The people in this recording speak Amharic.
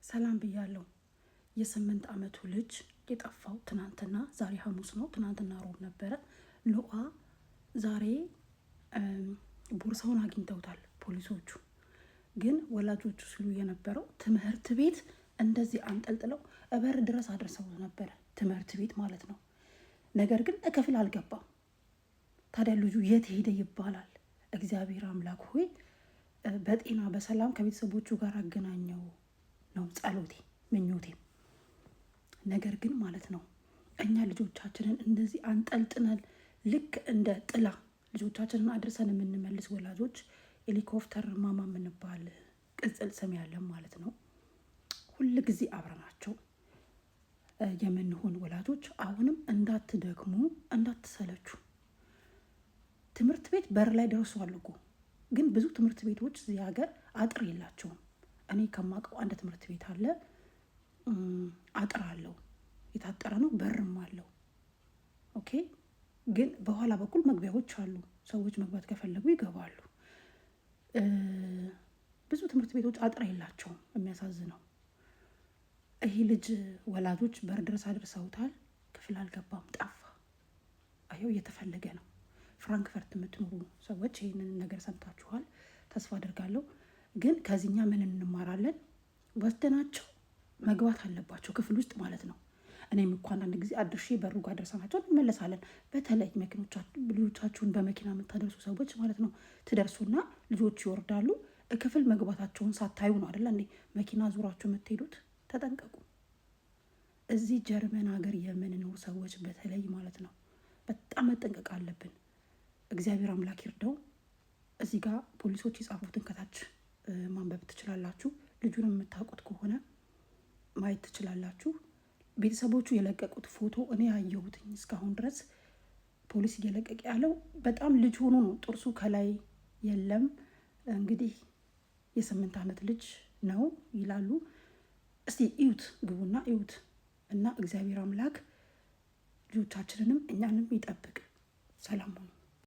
ሰላም ብያለሁ። የ8 ዓመቱ ልጅ የጠፋው ትናንትና፣ ዛሬ ሐሙስ ነው። ትናንትና ሮብ ነበረ። ኖአ ዛሬ ቦርሳውን አግኝተውታል ፖሊሶቹ። ግን ወላጆቹ ሲሉ የነበረው ትምህርት ቤት እንደዚህ አንጠልጥለው እበር ድረስ አድርሰው ነበረ፣ ትምህርት ቤት ማለት ነው። ነገር ግን ክፍል አልገባም። ታዲያ ልጁ የት ሄደ ይባላል? እግዚአብሔር አምላክ ሆይ በጤና በሰላም ከቤተሰቦቹ ጋር አገናኘው ነው ጸሎቴ፣ ምኞቴ። ነገር ግን ማለት ነው እኛ ልጆቻችንን እንደዚህ አንጠልጥነን ልክ እንደ ጥላ ልጆቻችንን አድርሰን የምንመልስ ወላጆች፣ helicopter mama የምንባል ቅጽል ስም ያለን ማለት ነው፣ ሁል ጊዜ አብረናቸው የምንሆን ወላጆች አሁንም እንዳትደክሙ፣ እንዳትሰለቹ። ትምህርት ቤት በር ላይ ደርሷል እኮ፣ ግን ብዙ ትምህርት ቤቶች እዚህ ሀገር አጥር የላቸውም። እኔ ከማውቀው አንድ ትምህርት ቤት አለ፣ አጥር አለው፣ የታጠረ ነው፣ በርም አለው። Okay፣ ግን በኋላ በኩል መግቢያዎች አሉ። ሰዎች መግባት ከፈለጉ ይገባሉ። ብዙ ትምህርት ቤቶች አጥር የላቸውም። የሚያሳዝነው ይሄ ልጅ ወላጆች በር ድረስ አድርሰውታል። ክፍል አልገባም፣ ጠፋ። አየው እየተፈለገ ነው። ፍራንክፈርት የምትኖሩ ሰዎች ይህንን ነገር ሰምታችኋል ተስፋ አድርጋለሁ። ግን ከዚህኛ ምን እንማራለን? ወስደናቸው መግባት አለባቸው ክፍል ውስጥ ማለት ነው። እኔም እኮ አንዳንድ ጊዜ አድርሼ በሩ ጋር ደርሰናቸው እንመለሳለን። በተለይ ልጆቻችሁን በመኪና የምታደርሱ ሰዎች ማለት ነው። ትደርሱና ልጆቹ ይወርዳሉ። ክፍል መግባታቸውን ሳታዩ ነው አይደለ እንዴ መኪና ዙራችሁ የምትሄዱት? ተጠንቀቁ። እዚህ ጀርመን ሀገር የምንኖር ሰዎች በተለይ ማለት ነው በጣም መጠንቀቅ አለብን። እግዚአብሔር አምላክ ይርዳው። እዚህ ጋር ፖሊሶች የጻፉትን ከታች ማንበብ ትችላላችሁ። ልጁን የምታውቁት ከሆነ ማየት ትችላላችሁ። ቤተሰቦቹ የለቀቁት ፎቶ እኔ ያየሁትኝ እስካሁን ድረስ ፖሊስ እየለቀቀ ያለው በጣም ልጅ ሆኖ ነው። ጥርሱ ከላይ የለም። እንግዲህ የ8 ዓመት ልጅ ነው ይላሉ። እስቲ እዩት፣ ግቡና እዩት። እና እግዚአብሔር አምላክ ልጆቻችንንም እኛንም ይጠብቅ። ሰላም ሁኑ።